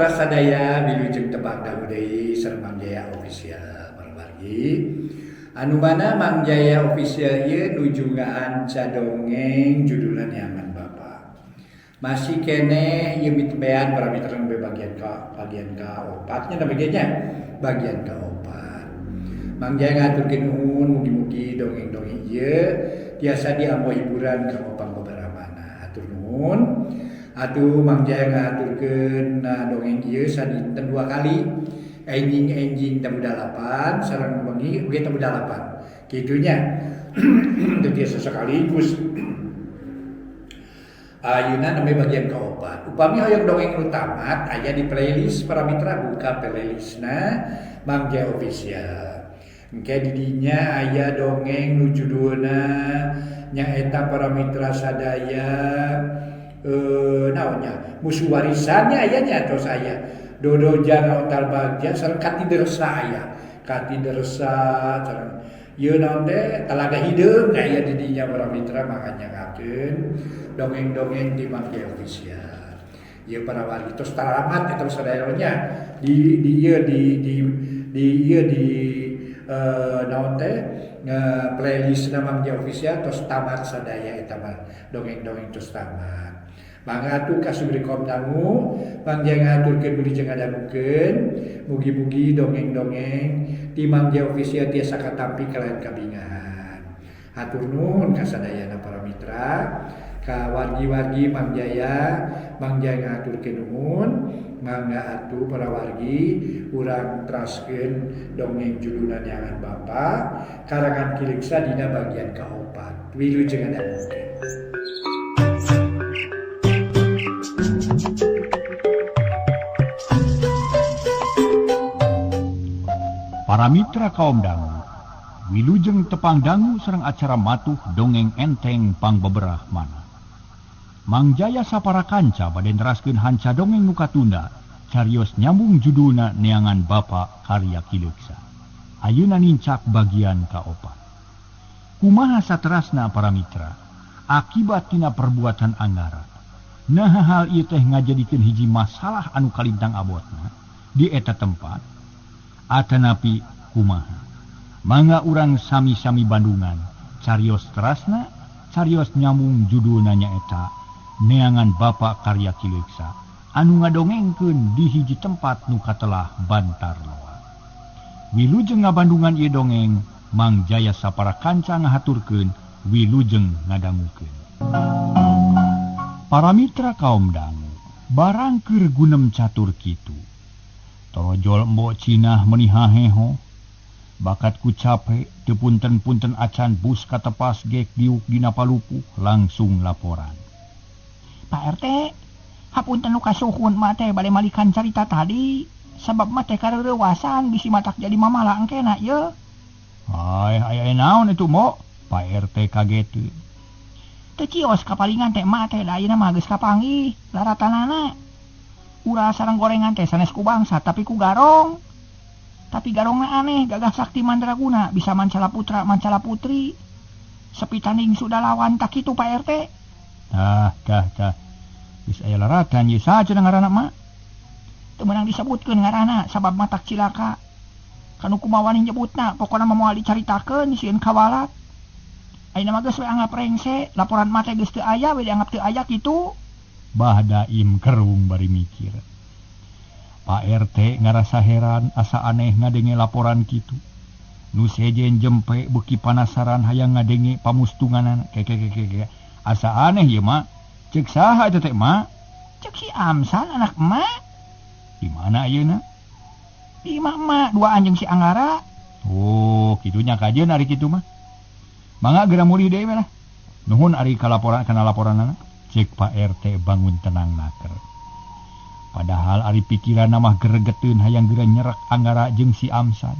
mitra sadaya wilujeng tebang dangu deui sareng Mang Jaya Official margi. Anu mana Mang Jaya Official ieu nuju ngaanca dongeng judulna Neangan Bapa. Masih keneh ieu mitebean para mitra nu bagian ka opatnya na bagiannya bagian kaopat. Mang Jaya ngaturkeun nuhun mugi-mugi dongeng-dongeng ieu tiasa diambo hiburan kanggo panggobaramana. Hatur nuhun. Atuh Mang Jaya ngaturkeun dongeng ieu sadinten 2 kali. Enjing-enjing tamu 8 sareng wengi oge tamu 8. Kitunya. Teu tiasa sekaligus. Ayeuna nembe bagian kaopat. Upami hoyong dongeng nu tamat aya di playlist para mitra buka playlistna Mang Jaya Official. Engke di dinya aya dongeng nu judulna nyaeta para mitra sadaya naonnya musuh warisannya ayanya tos aya Dodoja Ngaotal Bagja sareng Katidersa aya Katidersa sareng ieu naon teh Talaga Hideung aya di dinya para mitra manganyangakeun dongeng-dongeng di Mang Jaya Official. Ieu para wargi tos taramat eta sadaya nya di ieu di ieu di naon teh playlist Mang Jaya Official tos tamat sadaya eta mah dongeng-dongeng tos tamat. Mangga atuh ka sugri kaum dangu, Mang Jaya ngaturkeun budi jeung ngadangukeun, mugi-mugi dongeng-dongeng ti Mang Jaya Official tiasa katampi kalayan kabingahan. Hatur nuhun ka sadayana para mitra, ka wargi-wargi Mang Jaya, Mang Jaya ngaturkeun nuhun, mangga atuh para wargi urang teraskeun dongeng judulna Neangan Bapa karangan Ki Leuksa dina bagian kaopat. Wilujeng ngadangukeun. Para mitra kaum dangu, wilujeng tepang dangu sareng acara matuh dongeng enteng pangbeberah mana. Mang Jaya sapara kanca bade neraskeun hanca dongeng nu katunda, carios nyambung judulna Neangan Bapa karya Ki Leuksa. Ayeuna nincak bagian kaopat. Kumaha saterasna para mitra, akibat tina perbuatan Anggara. Nah hal ieu teh ngajadikeun hiji masalah anu kalintang abotna di eta tempat. Atanapi kumaha mangga urang sami-sami Bandungan carios terasna carios nyambung judulna nyaeta Neangan Bapa karya Ki Leuksa anu ngadongengkeun di hiji tempat nu katelah Bantar Loa. Wilujeng ngabandungan ieu dongeng Mang Jaya sapara kanca ngahaturkeun wilujeng ngadangukeun. Para mitra kaum dangu barang keur gunem catur kitu torojol mbok Cinah meni haheho bakat ku cape teu punten-punten acan bus katepas gek diuk dina palupuh langsung laporan. Pak RT, hapunten nu kasuhun mah teh bade malikan carita tadi sabab mah teh kareurewasan bisi matak jadi mamala engkena ye. Ai aya naon itu mbok? Pak RT kaget. Teu cios kapalingan teh mah teh da ayeuna mah geus kapanggih laratanana. Urah sareng gorengan teh sanes ku bangsa tapi ku garong. Tapi garongna aneh gagah sakti mandraguna bisa mancala putra mancala putri. Sepi tanding sudah lawan tak kitu Pak RT. Tah tah tah. Geus aya laratan ye saha cenah ngaranna mah? Teu meunang disebutkeun ngaranna sabab matak cilaka. Kanu kumaha wani nyebutna pokona mah moal dicaritakeun sieun kawalat. Ayeuna mah geus we anggap rengse laporan mah teh geus teu aya we dianggap teu aya kitu. Bah Daim kerung bari mikir. Pak RT ngarasa heran asa aneh ngadenge laporan kitu. Nu sejen jempe beuki panasaran hayang ngadenge pamustunganan kekekekeke. Asa aneh ieu mah. Ceuk saha eta teh mah? Ceuk si Amsan anak emak. Di mana ayeuna? Di imah emak dua anjing si Anggara. Oh, kitunya kajeun ari kitu mah. Mangga geura mulih deui we lah. Nuhun ari kalaporan kana laporanana. Cek Pak RT bangun tenang naker. Padahal ari pikiran mah gregeteun hayang geura nyerek Anggara jeung si Amsan.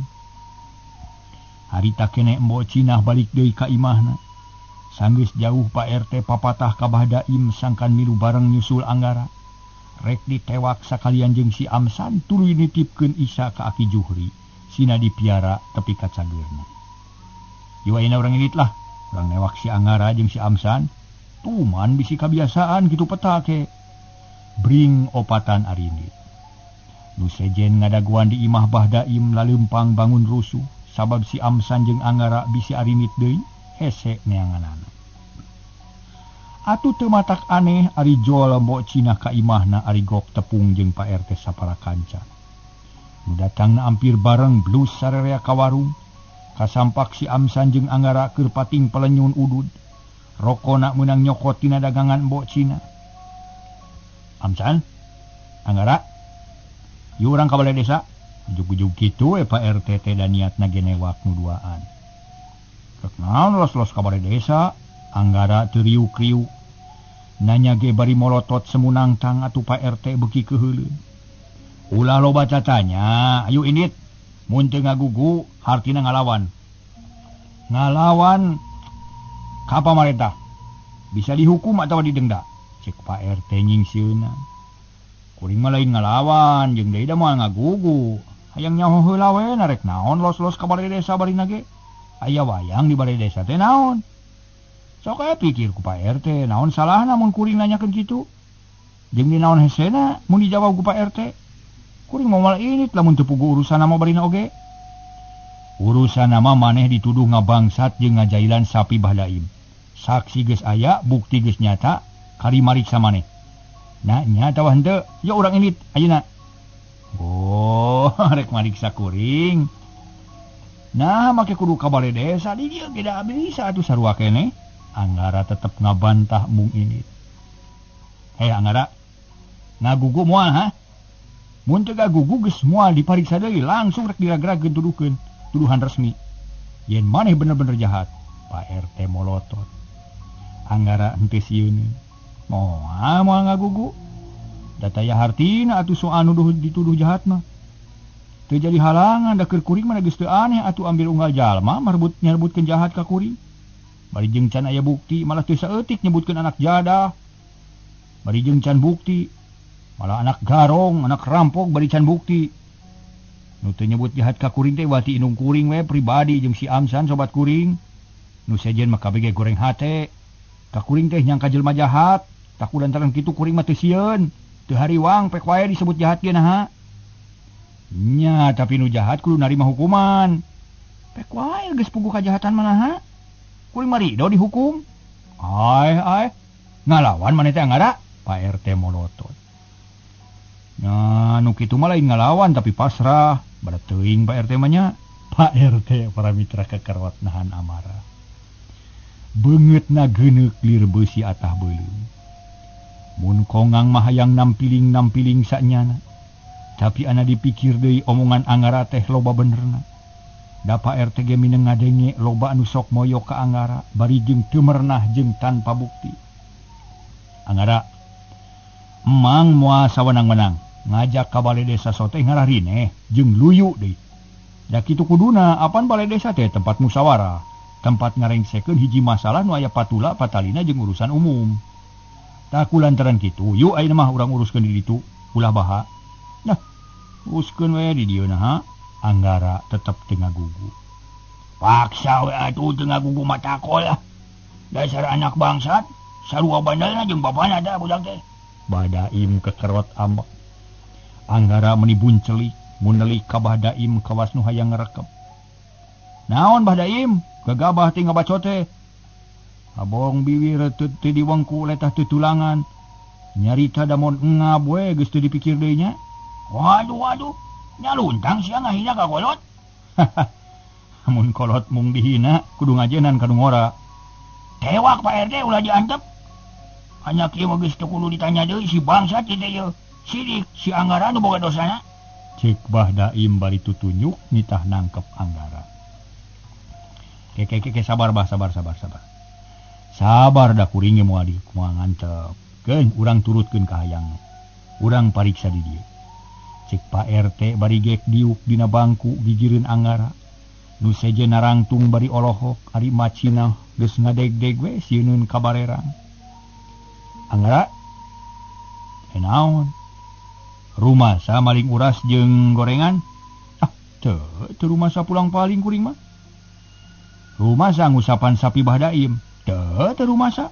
Harita keneh Mbok Cinah balik deui ka imahna. Sanggeus jauh Pak RT papatah ka Bah Daim sangkan milu bareng nyusul Anggara. Rek ditewak sakalian jeung si Amsan tuluy nitipkeun Isa ka Aki Juhri. Sina dipiara tepi ka cageurna. Ieu ayeuna urang ilit lah, urang newak si Anggara jeung si Amsan. Tuman bisi kabiasaan gitu peta ke. Bring opatan arindit. Nu sejen ngadaguan di imah Bah Daim laleumpang bangun rusuh sabab si Amsan jeung Anggara bisi arimit deui hese neanganana. Atuh teu matak aneh ari Jol mbok Cina ka imahna ari gok tepung jeung Pak RT sapara kanca. Nu datangna ampir bareng blus sarerea ka warung. Kasampak si Amsan jeung Anggara keur pating pelenyun udud. Rokona meunang nyokot tina dagangan mbok Cina. Amsan, Anggara, yuk urang ka balai desa. Ujug-ujug kitu we Pak RT teh da niatna ge newak nu duaan. Rek naon los-los ka balai desa? Anggara teu riuk-riuk. Nanya ge bari molotot semunangtang atuh Pak RT beuki keuheuleun. Ulah loba tatanya, ayo indit. Mun teu ngagugu hartina ngalawan. Ngalawan ka pamarentah. Bisa dihukum atawa didenda. Cek Pak RT nyingsieunan. Kuring mah lain ngalawan jeung deui da moal ngagugu. Hayang nyaho heula we narek naon los-los ka balai desa barina ge. Aya wayang di balai desa teh naon? Sok aya pikir ku Pak RT, naon salahna mun kuring nanyakeun kitu? Jeung di naon hesena mun dijawab ku Pak RT? Kuring moal init lamun teu puguh urusan mah barina oge. Urusan mah maneh dituduh ngabangsat jeung ngajailan sapi Bah Daim. Saksi geus aya, bukti geus nyata, kari mariksa maneh. Nah, nya atawa henteu? Ya urang init ayeuna. Oh, rek mariksa kuring. Nah, make kudu ka balai desa di dieu ge da bisa atuh sarua keneh. Anggara tetep ngabantah mung init. Hei Anggara, ngagugu moal ha? Mun teu gagugu geus moal dipariksa deui langsung rek diragragkeun tuduhkeun tuduhan resmi. Yen maneh bener-bener jahat, Pak RT molotot. Anggara henteu sieun. Moal moal ngagugu. Da taya hartina atuh soal nuduh dituduh jahat mah. Teu jadi halangan da keur kuring mah geus teu aneh atuh ambil unggal jalma marbut nyarbutkeun jahat ka kuring. Bari jeung can aya bukti malah teu saeutik nyebutkeun anak jadah. Bari jeung can bukti malah anak garong, anak rampok bari can bukti. Nu teu nyebut jahat ka kuring teh wati indung kuring we pribadi jeung si Amsan sobat kuring. Nu sejen mah kabeh ge goreng hate. Ka kuring teh nyangka jelema jahat, taku lantaran kitu kuring mah teu sieun, teu hariwang pek wae disebut jahat ge naha. Nya tapi nu jahat kudu narima hukuman. Pek wae geus puguh kajahatan mah naha. Kuring mah rido dihukum. Ai ai ngalawan maneh teh Anggara? Pak RT molotot. Nah, nu kitu mah lain ngalawan tapi pasrah. Bada teuing Pak RT mah nya. Pak RT para mitra kekerot nahan amarah. Beungeutna geuneuk lir beusi atah beuleum. Mun kongang mah hayang nampiling-nampiling sanyana. Tapi ana dipikir deui omongan Anggara teh loba benerna. Da Pak RT ge mineng ngadenge loba anu sok moyo ka Anggara bari jeung teu merenah jeung tanpa bukti. Anggara, emang moal sawenang-wenang ngajak ka balai desa sote ngararineh jeung luyu deui. Da kitu kuduna apan balai desa teh tempat musyawarah, tempat ngarengsekeun hiji masalah nu aya patula patalina jeung urusan umum. Taku lantaran kitu, yuk ayeuna mah urang uruskeun di ditu, ulah baha. Nah, uruskeun we di dieu naha. Anggara tetep teu ngagugu. Paksa we atuh teu ngagugu mah takol lah. Dasar anak bangsat, sarua bandalna jeung bapana da budak teh. Badaim kekerot ambek. Anggara meni buncelik, munelik ka Bah Daim kawas nu hayang ngarekep. Naon Bah Daim? Gagabah teh ngabacot teh. Abong biwir teu diwengku letah teu tulangan. Nyarita damon engab we geus teu dipikir deui nya. Waduh waduh. Nyaluntang sia ngahina ka kolot. Mun kolot mung dihina kudu ngajenan ka nu ngora. Tewak Pak RT ulah diantep. Anak ieu mah geus teu kudu ditanya deui si bangsat ieu teh ieu. Sidik si Anggara nu boga dosana. Cek Bah Daim bari tutunjuk nitah nangkep Anggara. Ke ke ke sabar bah sabar sabar sabar. Sabar da kuring ge moal dikumaha ngantep. Keun urang turutkeun ka hayang. Urang pariksa di dieu. Cek Pak RT bari gek diuk dina bangku gigireun Anggara. Nu sejen narangtung bari olohok ari macina geus ngadegdeg we sieuneun ka barerang. Anggara, naon? Rumasa maling uras jeung gorengan? Ah, teu teu rumasa pulang paling kuring mah. Rumasa ngusapan sapi Bah Daim? Teu teu rumasa.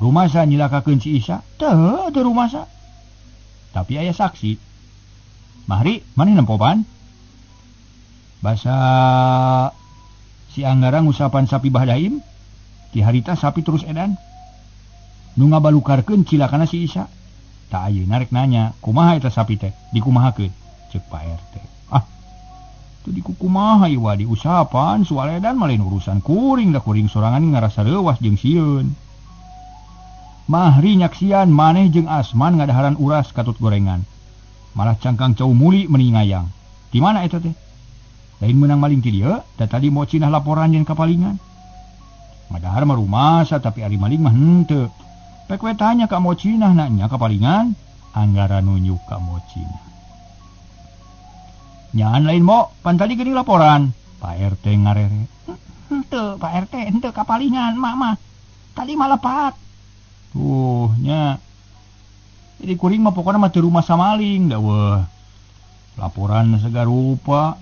Rumasa nyilakakeun si Isa? Teu teu rumasa. Tapi aya saksi. Mahri maneh nempo pan? Basa si Anggara ngusapan sapi Bah Daim ti harita sapi terus edan. Nu ngabalukarkeun cilakana si Isa. Tak ayeuna rek nanya, kumaha eta sapi teh? Dikumahakeun? Ceuk Pak RT. Ah, teu dikukumaha ieu diusapan soal edan mah lain urusan kuring da kuring sorangan ngarasa leuwas jeung sieun. Mahri nyaksian maneh jeung Asman ngadaharan uras katut gorengan. Malah cangkang cau muli meni ngayang. Di mana eta teh? Lain meunang maling ti dieu, da tadi mau cinah laporan jeung kapalingan. Ngadahar mah rumasa tapi ari maling mah henteu. Pek we tanya ka Mocinah nanya kapalingan, Anggara nunjuk ka Mocinah. Nyaan lain mo, pan tadi geuning laporan. Pak RT ngarere. Henteu Pak RT, henteu kapalingan mak mah. Tadi mah lepat. Tuh nya. Jadi kuring mah pokona mah teu rumasa maling da weuh. Laporan sagarupa.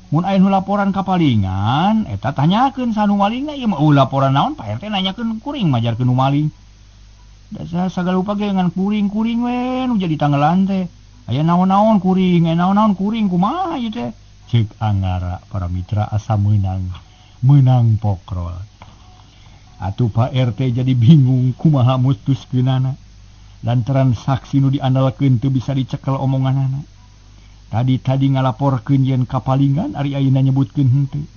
Mun aya nu laporan kapalingan, eta tanyakeun sanu malingna ieu mah laporan naon Pak RT nanyakeun kuring majarkeun nu maling. Dasar sagala rupa ge ngan kuring-kuring we nu jadi tanggelan teh. Aya naon-naon kuring, aya naon-naon kuring kumaha ieu teh? Ceuk Anggara para mitra asa meunang pokrol. Atuh Pak RT jadi bingung kumaha mutuskeunana. Lantaran saksi nu diandalkeun teu bisa dicekel omonganana. Tadi-tadi ngalaporkeun yen kapalingan ari ayeuna nyebutkeun henteu.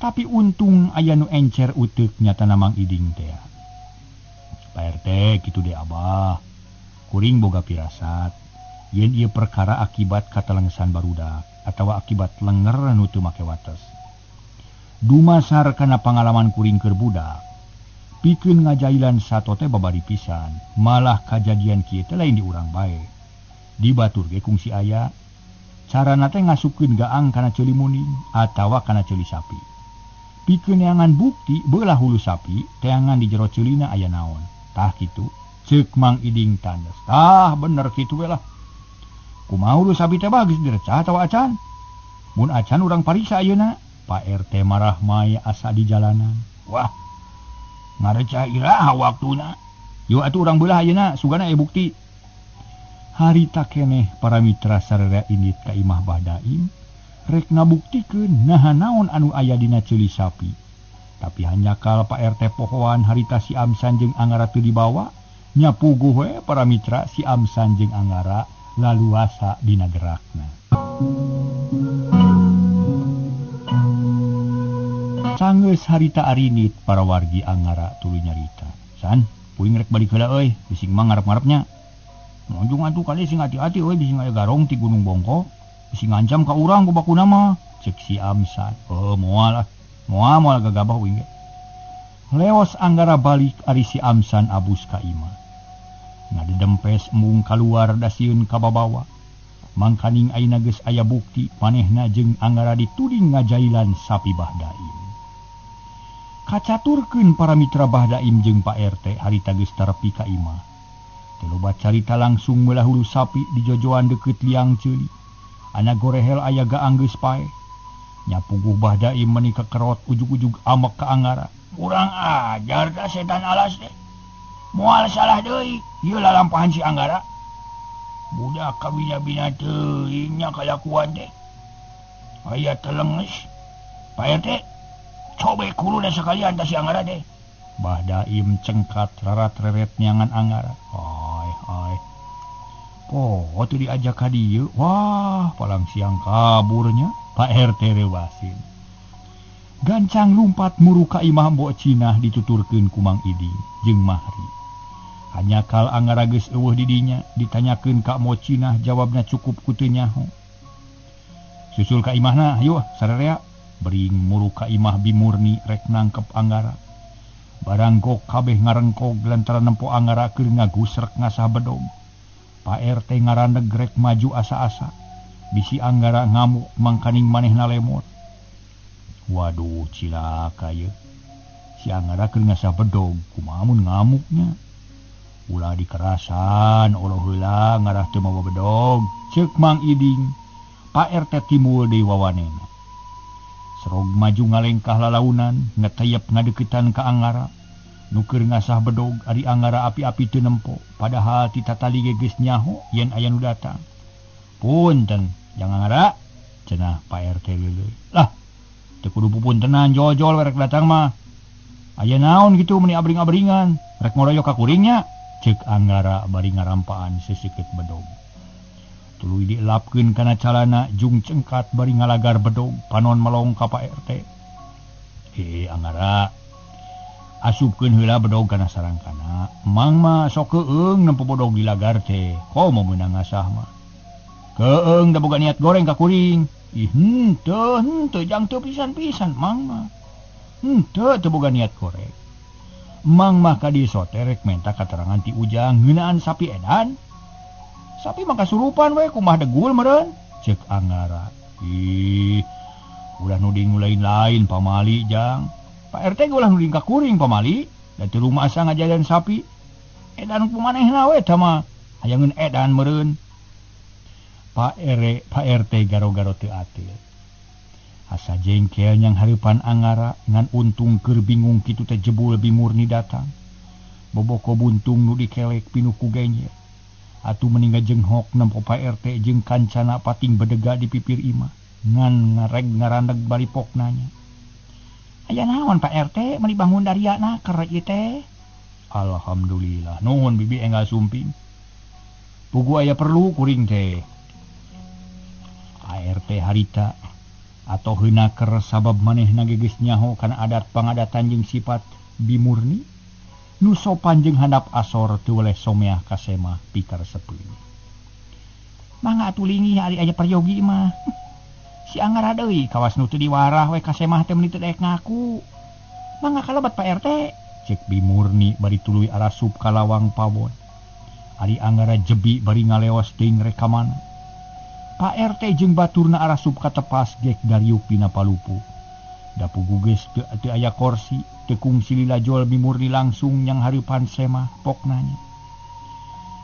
Tapi untung aya nu encer uteuk nyatana Mang Iding teh. Pak RT kitu deh abah. Kuring boga pirasat yen ieu perkara akibat katalengsan barudak atawa akibat lenger nu teu make wates. Dumasar kana pangalaman kuring keur budak, pikeun ngajailan sato teh babari pisan, malah kajadian kieu teh lain di urang bae. Di batur ge kungsi aya. Carana teh ngasupkeun gaang kana ceuli muning atawa kana ceuli sapi. Pikeun neangan bukti beulah hulu sapi, teangan di jero ceulina aya naon. Tah kitu, ceuk Mang Iding tandes. Tah bener kitu we lah. Kumaha hulu sapi teh bagus direcah atawa acan? Mun acan urang pariksa ayeuna. Pak RT marah maya asa di jalanan. Wah, ngarecah iraha waktuna. Yo atuh urang beulah ayeuna sugana aya bukti. Harita keneh para mitra sararea indit ka imah Bah Daim rek ngabuktikeun naha naon anu aya dina ceuli sapi. Tapi hanjakal Pak RT pohoan harita si Amsan jeung Anggara teu dibawa, nya puguh we para mitra si Amsan jeung Anggara laluasa dina gerakna. Sanggeus harita arinit para wargi Anggara tuluy nyarita. San, puing rek balik heula euy, bising mah ngarep-ngarepnya. Monjung atuh kali sing hati-hati euy bising aya garong ti Gunung Bongko, bisi ngancam ka urang ku bakuna mah. Ceuk si Amsan. Oh, moal ah. Moal gagabah uing ge. Leos Anggara balik ari si Amsan abus ka imah. Ngadedempes embung kaluar dasieun ka babawa. Mangkaning ayeuna geus aya bukti manehna jeung Anggara dituding ngajailan sapi Bah Daim. Kacaturkeun para mitra Bah Daim jeung Pak RT harita geus tarepi ka imah. Teu loba carita langsung meulah hulu sapi di jojoan deukeut liang ceuli. Ana gorehel aya gaang geus paeh. Nya puguh Bah Daim meuni kekerot ujug-ujug amek ka Anggara. Kurang ajar ka setan alas teh. Moal salah deui, ieu lalampahan si Anggara. Budak kabina-bina teuing nya kalakuan teh. Aya telenges. Pak RT, cobe kuluna sakalian ta si Anggara teh. Bah Daim cengkat rarat-reret neangan Anggara. Oi oi. Poho teu diajak ka dieu. Wah, palang siang kaburnya. Pak RT rewasin. Gancang lumpat muru ka imah Mbok Cinah dituturkeun ku Mang Iding jeung Mahri. Hanyakal Anggara geus eueuh di dinya, ditanyakeun ka Mbok Cinah jawabna cukup ku teu nyaho. Susul ka imahna, hayu sararea. Bering muru ka imah Bimurni rek nangkep Anggara. Barang gok kabeh ngarengkog lantaran nempo Anggara keur ngagusrek ngasah bedog. Pak RT ngaraneg rek maju asa-asa. Bisi Anggara ngamuk mangkaning manehna lemot. Waduh cilaka ye. Si Anggara keur ngasah bedog kumaha mun ngamuknya. Ulah dikerasan oloh heula ngarah teu mawa bedog. Ceuk Mang Iding. Pak RT timbul deui wawanena. Serog maju ngalengkah lalaunan ngeteyep ngadeukeutan ka Anggara. Nu keur ngasah bedog ari Anggara api-api teu nempo. Padahal ti tatali ge geus nyaho yen aya nu datang. Punten Jangan ngara cenah Pak RT leuleui. Lah teu kudu pupuntenan jol-jol rek datang mah. Aya naon gitu meni abring-abringan rek ngoroyok ka kuringnya cek Anggara bari ngarampaan sesikeut bedog. Tuluy dielapkeun kana calana jung cengkat bari ngalagar bedog panon melong ka Pak RT. Anggara asupkeun heula bedog kana sarangkana. Mang mah sok keung nempo bedog dilagar teh komo meunang ngasah mah. Keung da boga niat goreng ka kuring. Ih henteu henteu jang teu pisan-pisan mang mah. Henteu teu boga niat goreng. Mang mah ka dieu sote rek menta katerangan ti Ujang ngeunaan sapi edan. Sapi mah kasurupan we kumaha degul meureun cek Anggara. Ih ulah nuding nu lain-lain pamali jang. Pak RT ulah nuding ka kuring pamali da teu rumasa ngajadan sapi. Edan kumanehna we tah mah hayangeun edan meureun. Pak RT garo-garo teu atil. Asa jengkel nyang hareupan Anggara ngan untung keur bingung kitu teh jebul Bimurni datang. Boboko buntung nu dikelek pinuh ku genyer. Atuh meni ngajenghok nempo Pak RT jeung kancana pating bedega di pipir imah. Ngan ngareg ngarandeg bari pok nanya. Aya naon Pak RT meuni bangun dariana keur ieu teh? Alhamdulillah nuhun bibi enggal sumping. Pugu aya perlu kuring teh. ART harita atau heuna keur sabab manehna geus nyaho kana adat pangadatan jeung sifat Bimurni nu sopan jeung handap asor teu weleh someah ka semah pikar sepeun. Mangga atuh linggih ari aya peryogi mah. Si Anggara deui kawas nu teu diwarah we ka semah teh meuni teu daek ngaku. Mangga kalebet Pak RT cek Bimurni bari tuluy arasup ka lawang pawon. Ari Anggara jebi bari ngaleos teuing rek ka mana. Pak RT jeung baturna arasup ka tepas gek dariuk dina palupu. Da pugu geus teu aya korsi, teu kungsi lila jol Bimurni langsung nyang hareupan semah pok nanya.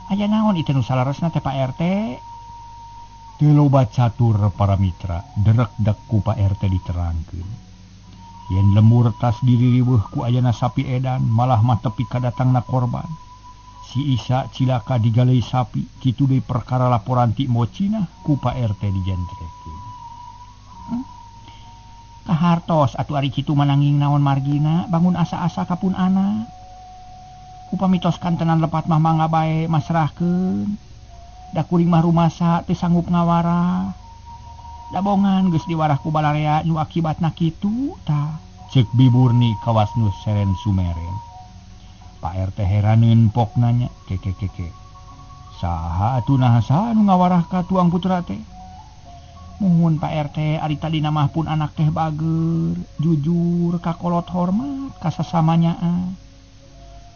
Aya naon ieu nu salaresna teh Pak RT? Teu loba catur para mitra, derek-dek ku Pak RT diterangkeun. Yen lemur tas diririweuh ku ayana sapi edan, malah mah tepi kadatangna korban. Si Isa cilaka digalei sapi, kitu deui perkara laporan ti Mocinah ku Pak RT dijentrekeun. Kahartos atuh ari kitu mananging naon margina, bangun asa-asa ka pun anak. Upami tos kantenan lepat mah mangga bae masrahkeun. Da kuring mah rumasa teu sanggup ngawarah. Dabongan geus diwarah ku balarea nu akibatna kitu tah. Cek Biburni kawas nu seren sumeren. Pak RT heraneun pok nanya, keke keke. Saha atuh naha saha nu ngawarah ka tuang putra teh? Muhun Pak RT ari tadina mah pun anak teh bager, jujur kakolot hormat ka sasamanya.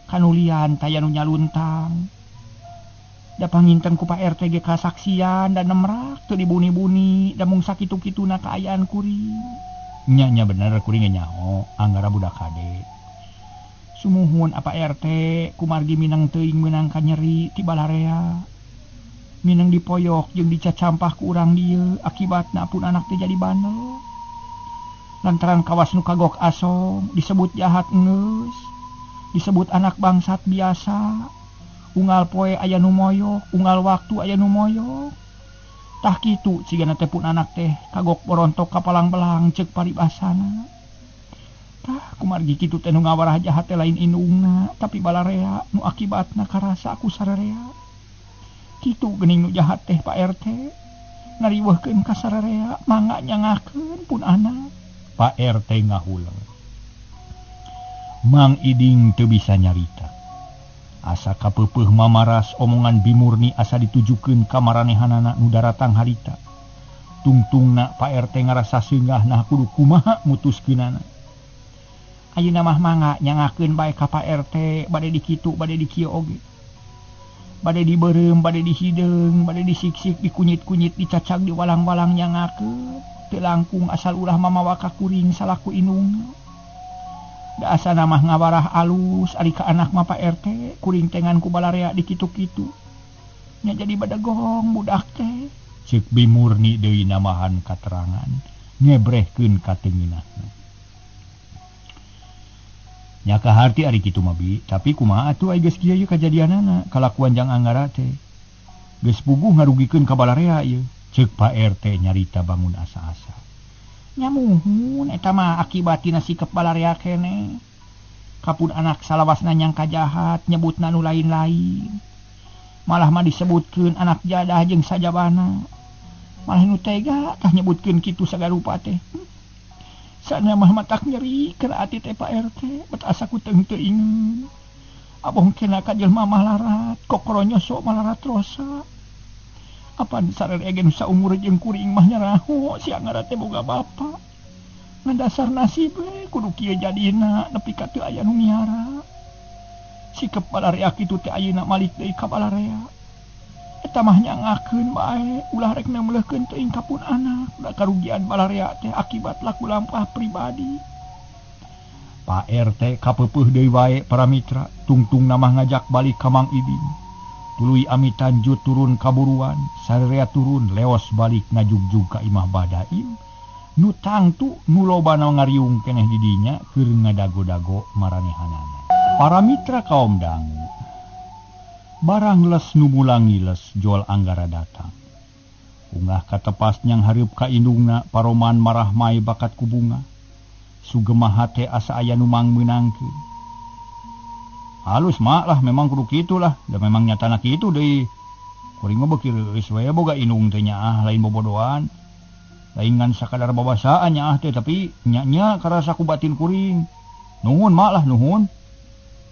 Kanulian taya nu nyaluntang. Da panginten ku Pak RT ge kasaksian da nemrak teu dibuni-buni da mung sakitu-kituna kaayaan kuring. Nya nya bener kuring ge nyaho Anggara budak kade. Sumuhun apa RT kumargi minang teuing meunang kanyeri ti balarea. Minang dipoyok jeung dicacampah ku urang dieu akibatna pun anak teh jadi bandel. Lantaran kawas nu kagok asong disebut jahat geus, disebut anak bangsat biasa. Unggal poe aya nu moyok, unggal waktu aya nu moyok. Tah kitu cigana teh pun anak teh kagok borontok ka palang-belang ceuk paribasana. Tah kumargi kitu teh nu ngawarah jahat teh lain indungna tapi balarea nu akibatna karasa ku sararea. Kitu geuning nu jahat teh Pak RT ngariweuhkeun ka sararea mangga nyangakeun pun anak. Pak RT ngahuleng. Mang Iding teu bisa nyarita. Asa kapeupeuh mamaras omongan Bimurni asa ditujukeun ka maranehanana nu daratang harita. Tungtungna Pak RT ngarasa seungah nah kudu kumaha mutuskeunana. Ayeuna mah mangga nyangakeun bae ka Pak RT bade dikitu bade dikieu oge. Bade dibeureum bade dihideung bade disiksik dikunyit-kunyit dicacag diwalang-walang nyangakeun teu langkung asal ulah mamawa ka kuring salaku indungna. Da asana mah ngawarah alus ari ka anak mah Pak RT kuring tengan ku balarea dikitu-kitu. Nya jadi badegong budak teh. Ceuk Bimurni deui namahan katerangan ngebrehkeun ka tenginahna. Nya kaharti ari kitu mah bi, tapi kumaha atuh ai geus kieu ye kajadianana kalakuan jang Anggara teh. Geus puguh ngarugikeun ka balarea ieu. Cek Pak RT nyarita bangun asa-asa. Nyamuhun eta mah akibat tina sikep balarea keneh. Kapun anak salawasna nyangka jahat nyebutna nu lain-lain. Malah mah disebutkeun anak jadah jeung sajabana. Malah nu tega tah nyebutkeun kitu sagarupa teh. Sana mah matak nyeri keur ati teh Pak RT, bet asa ku teu teuing. Abong kena ka jelema mah larat, kokoro nyosok malarat rosa. Apan sarere ge nu saumur jeung kuring mah nyaraho si Anggara teh boga bapa. Ngan dasar nasib we kudu kieu jadina nepi ka teu aya nu miara. Sikep balarea kitu teh ayeuna malik deui ka balarea. Eta mah nyangakeun bae ulah rek neumleuhkeun teuing ka pun anak da karugian balarea teh akibat laku lampah pribadi. Pak RT kapeupeih deui wae para mitra tungtungna mah ngajak balik ka Mang Ibing. Tuluy amitan jut turun kaburuan, sararea turun leos balik ngajugjug ka imah Badaim. Nu tangtu nu lobana ngariung keneh di dinya keur ngadago-dago maranehanana. Para mitra kaum dangu, barang les nu mulangi les jol Anggara datang. Ungah katepas nyang hareup ka indungna paroman marahmai bakat ku bunga. Sugemah hate asa aya nu mangmeunangkeun. Halus mak lah memang kudu kitu lah, da memang nyatana kitu deui. Kuring mah beuki reueus we boga indung teh nyaah lain bobodohan. Lain ngan sakadar babasaan nyaah teh tapi nya-nya karasa ku batin kuring. Nuhun mak lah nuhun.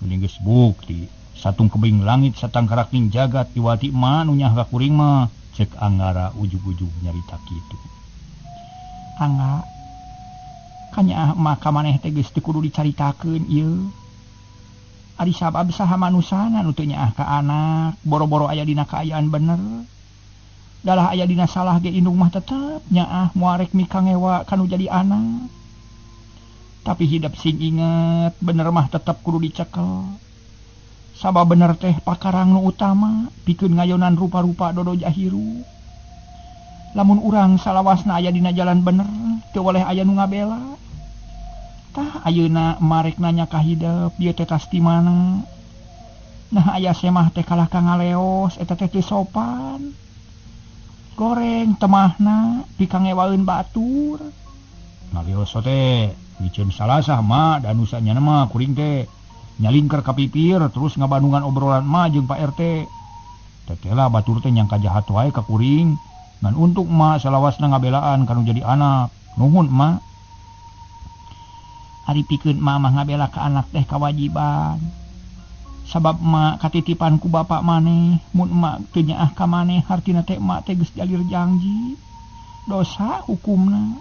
Geuning geus bukti satung kebing langit satangkaraking jagat iwati emak nu nyaah ka kuring mah cek Anggara ujug-ujug nyarita kitu. Angga kanyaah emak ka maneh teh geus teu kudu dicaritakeun ieu. Ari sabab saha manusana nu teu nyaah ka anak boro-boro aya dina kaayaan bener. Dalah aya dina salah ge indung mah tetep nyaah moal rek mikangewa kanu jadi anak. Tapi hidep sing inget bener mah tetep kudu dicekel. Sabab bener teh pakarang nu utama pikeun ngayonan rupa-rupa dodo jahiru. Lamun urang salawasna aya dina jalan bener teu weleh aya nu ngabela. Tah ayeuna marek nanya ka hidep ieu teh tas ti mana. Nah aya semah teh kalah ka ngaleos eta teh teu sopan. Goreng temahna pikangewaeun batur. Ngaleos teh miceun salasah mah da nu sanyana mah kuring teh nyalingker ka pipir terus ngabandungan obrolan ma jeung Pak RT. Teteh lah batur teh nyangka jahat wae ka kuring. Ngan untuk ma salawasna ngabelaan kanu jadi anak. Nuhun ma. Ari pikeun ma mah ngabela ka anak teh kawajiban. Sabab ma katitipan ku bapak maneh, mun emak teu nyaah ka maneh hartina teh emak teh geus jalir janji. Dosa hukumna.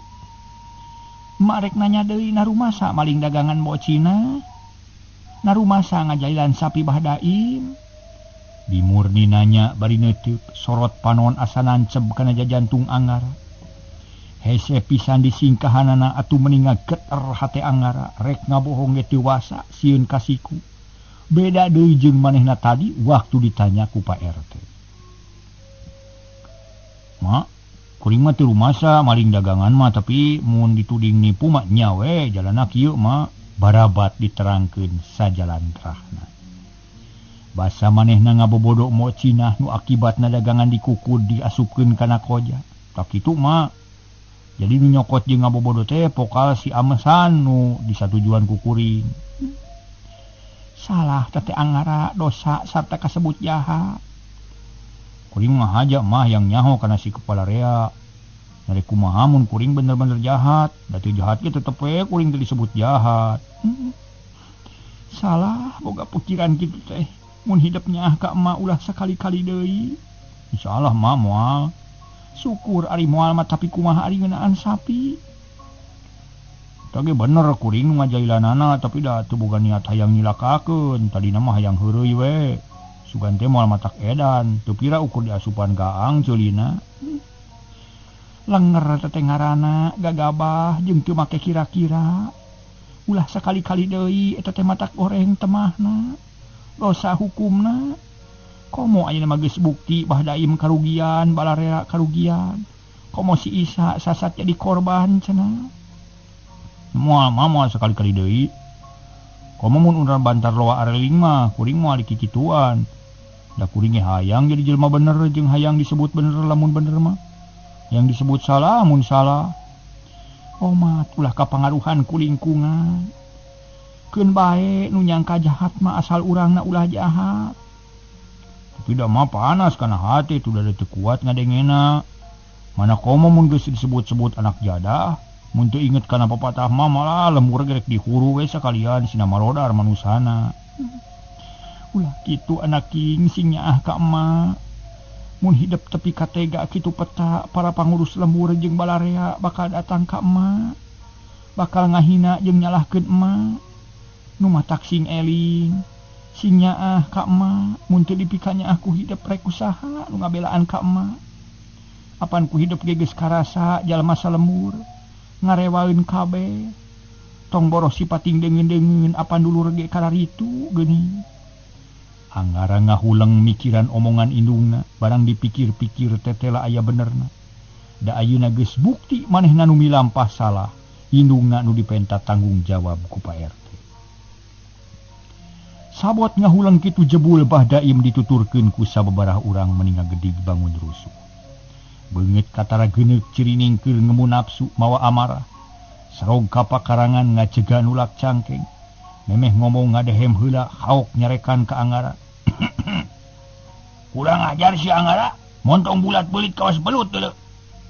Emak rek nanya deui na rumasa maling dagangan bocina. Narumasa ngajailan sapi Bahdaim. Bimurni nanya bari neuteuk sorot panon asa nanceb kana jajantung Anggara. Hese pisan disingkahanana atuh meni ngageter hate Anggara rek ngabohong ge teu wasa sieun kasiku. Beda deui jeung manehna tadi waktu ditanya ku Pak RT. Mak, kuring mah teu rumasa maling dagangan mah tapi mun dituding nipu mah nya we jalanna kieu mah. Barabat diterangkeun sajalan terahna. Basa manehna ngabobodo mo Cinah nu akibatna dagangan dikukud diasupkeun kana koja. Tak kitu mah. Jadi nu nyokot jeung ngabobodo teh pokal si Amesan nu disatujuan ku kuring. Salah teh Anggara dosa sarta kasebut jahat. Kuring mah haja mah yang nyaho kana si kepala rea. Dari kumaha mun kuring bener-bener jahat, da teu jahat ge tetep we kuring teh disebut jahat. Salah boga pikiran kitu teh. Mun hidepnya ka emak ulah sakali-kali deui. Insyaallah mah moal. Syukur ari moal mah tapi kumaha ari ngeunaan sapi. Tah ge bener kuring nu ngajailanana tapi da teu boga niat hayang nyilakakeun, tadina mah hayang heureuy we. Sugan teh moal matak edan, teu pira ukur diasupan gaang ceulina. Lenger teh ngaranna gagabah jeung teu make kira-kira. Ulah sakali-kali deui eta teh matak goreng temahna. Dosa hukumna. Komo ayeuna mah geus bukti Bahdaim karugian, balarea karugian. Komo si Isa sasat jadi korban cenah. Moal mah moal sakali-kali deui. Komo mun urang bantar loa areling mah kuring moal dikikituan. Da kuring ge hayang jadi jelema bener jeung hayang disebut bener lamun bener mah. Yang disebut salah mun salah. Omat ulah kapangaruhan ku lingkungan. Keun bae nu nyangka jahat mah asal urangna ulah jahat. Tapi da mah panas kana hati tu da teu kuat ngadengena. Mana komo mun geus disebut-sebut anak jadah, mun teu inget kana papatah mah malah lembur gerek dihuru we sakalian sina marodar manusana. Ulah kitu anak king sing nyaah ka emak. Mun hidep tepi katega kitu peta para pangurus lembur jeung balarea bakal datang ka emak. Bakal ngahina jeung nyalahkeun emak. Nu matak sing eling, sing nyaah ka emak, mun teu dipikanya aku hidep rek usaha nu ngabelaan ka emak. Apan ku hidep ge geus karasa jalma salembur ngarewaeun kabeh. Tong boros sipating deungeun-deungeun apan dulur ge kararitu geuning. Anggara ngahuleng mikiran omongan indungna, barang dipikir-pikir tetela aya benerna. Da ayeuna geus bukti manehna nu milampah salah, indungna nu dipenta tanggung jawab ku Pak RT. Sabot ngahuleng kitu jebul Bah Daim dituturkeun ku sababaraha urang meni ngagedig bangun rusuh. Beungeut katara geuneuk cirining keur ngemu nafsu mawa amarah. Sarog ka pakarangan ngacega nulak cangkeng. Memeh ngomong ngadehem heula haok nyarekan ka Anggara. Kurang ajar si Anggara, montong bulat belit kawas belut deuleu.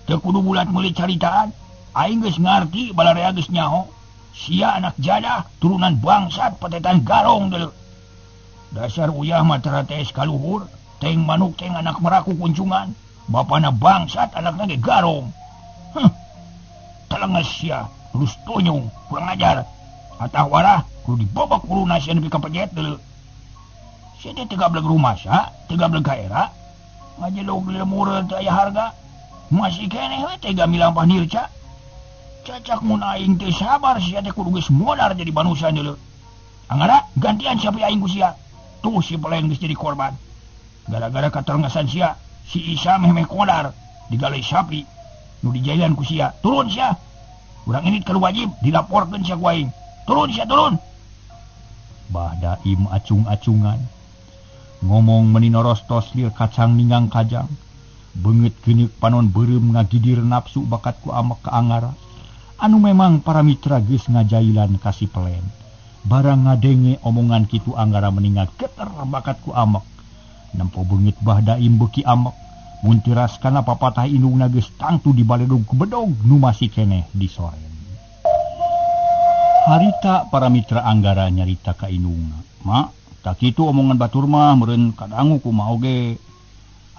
Teu kudu bulat meuli caritaan. Aing geus ngarti balarea geus nyaho. Sia anak jadah, turunan bangsat patetan garong deuleu. Dasar uyah mah terates kaluhur, teng manuk teng anak meraku kuncungan. Bapana bangsat anakna ge garong. Heh. Telenges sia, terus tonyong, kurang ajar. Atah warah kudu dibobok kuruna sia nepi ka pejet deuleu. Sia teh teu gableg rumasa, teu gableg ka era. Ngajelog lemur teu aya harga. Masih keneh we tega milampah nirca. Cacak mun aing teu sabar sia teh kudu geus modar jadi manusia deuleu. Anggara gantian sapi aing ku sia. Tuh si pelayan geus jadi korban. Gara-gara katerengasan sia, si Isa meh-meh kodar digalai sapi nu dijailan ku sia. Turun sia. Urang ini kalau wajib dilaporkeun sia ku aing. Turun sia turun. Bah Daim acung-acungan ngomong meni norostos lir kacang ninggang kajang. Beungeut geuneuk panon beureum ngagidir nafsu bakat ku amek ka Anggara. Anu memang para mitra geus ngajailan ka si pelen. Barang ngadenge omongan kitu Anggara meningat geter bakat ku amek. Nempo beungeut Bah Daim beuki amek. Mun tiras kana papatah indungna geus tangtu dibaledog ku bedog nu masih keneh disoren. Harita para mitra Anggara nyarita ka indungna. Ma, tak kitu omongan batur mah meureun kadangu kumaha oge.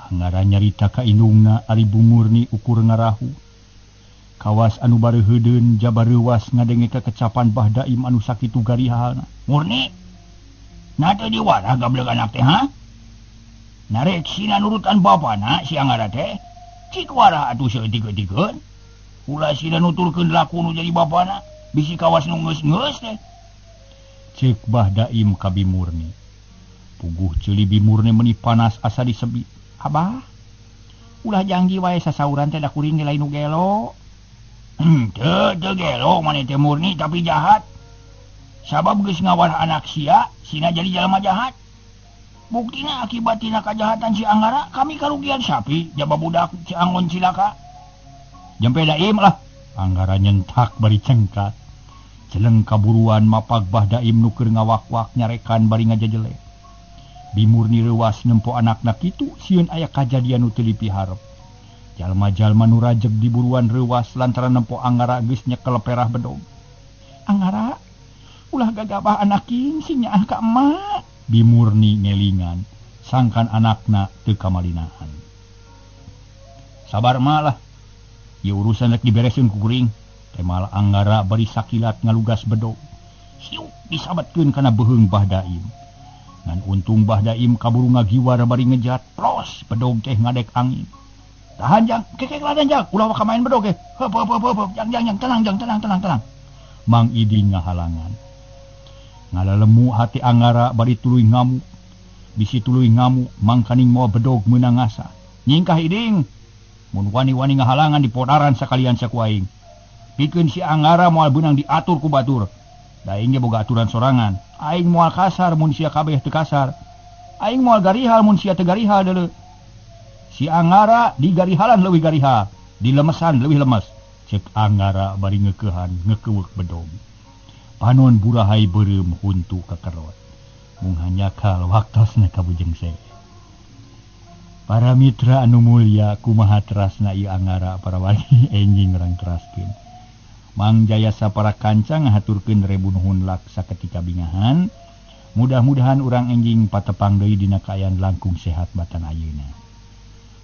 Anggara nyarita ka indungna ari bumurni ukur ngarahu. Kawas anu bareuheudeun jabar reuwas ngadenge kekecapan Bah Daim anu sakitu garihalna. Murni, na teu diwarah gableg anak teh ha? Narek sina nurutan bapana si Anggara teh. Cik warah atuh saeutik-eutikeun. Ulah sina nuturkeun laku nu jadi bapana. Bisi kawas nu geus-geus teh. Ceuk Bah Daim ka Bimurni. Puguh ceuli Bimurni meuni panas asa disebi. Abah, ulah janggi wae sasauran teh da kuring ge lain nu gelo. Teu gelo maneh teh murni tapi jahat. Sabab geus ngawarah anak sia, sina jadi jalma jahat. Buktina akibat tina kajahatan si Anggara, kami karugian sapi jaba budak si Angon cilaka. Jampe Daim lah. Anggara nyentak bari cengkat. Celeng kaburuan mapag Bah Daim nu keur ngawak-wak nyarekan bari ngajajele. Bimurni reuwas nempo anakna kitu sieun aya kajadian nu teu dipiharep. Jalma-jalma nu rajeg di buruan reuwas lantaran nempo Anggara geus nyekel perah bedog. Anggara, ulah gagabah anak king sing nyaah ka emak. Bimurni ngelingan, sangkan anakna teu kamalinaan. Sabar emak lah. Ieu urusan rek dibereskeun ku kuring. Temal Anggara bari sakilat ngalugas bedog. Siuk disabetkeun kana beuheung Bah Daim. Ngan untung Bah Daim kaburu ngagiwar bari ngejat, plos bedog teh ngadek angin. Tahan jang, kekek ladan jang, ulah waka main bedog ge. Heup heup heup heup, jang jang jang, tenang jang, tenang tenang tenang. Mang Iding ngahalangan. Ngalalemu hati Anggara bari tuluy ngamuk. Bisi tuluy ngamuk, mangkaning mawa bedog meunang ngasa. Nyingkah Iding. Mun wani-wani ngahalangan dipodaran sakalian saku aing. Pikeun si Anggara moal beunang diatur ku batur. Da aing ge boga aturan sorangan. Aing moal kasar mun sia kabeh teu kasar. Aing moal garihal mun sia teu garihal deuleu. Si Anggara digarihalan leuwih garihal. Dilemesan leuwih lemes. Cek Anggara bari ngeukehan ngeukeweuk bedog. Panon burahay beureum huntu kakerot. Mung hanyakal waktosna ka Bujeng Se. Para mitra anu mulya kumaha terasna ieu Anggara para wargi enjing urang teraskeun. Mang Jaya sapara kanca ngahaturkeun rebu nuhun laksa ketika bingahan. Mudah-mudahan urang enjing patepang deui dina kaayaan langkung sehat batan ayeuna.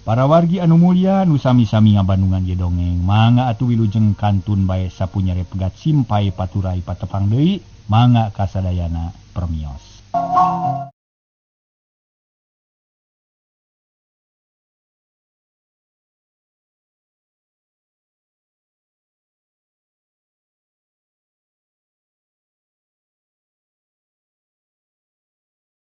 Para wargi anu mulya nu sami-sami ngabandungan ye dongeng mangga atuh wilujeng kantun bae sapunyere pegat simpai paturai patepang deui mangga kasadayana permios.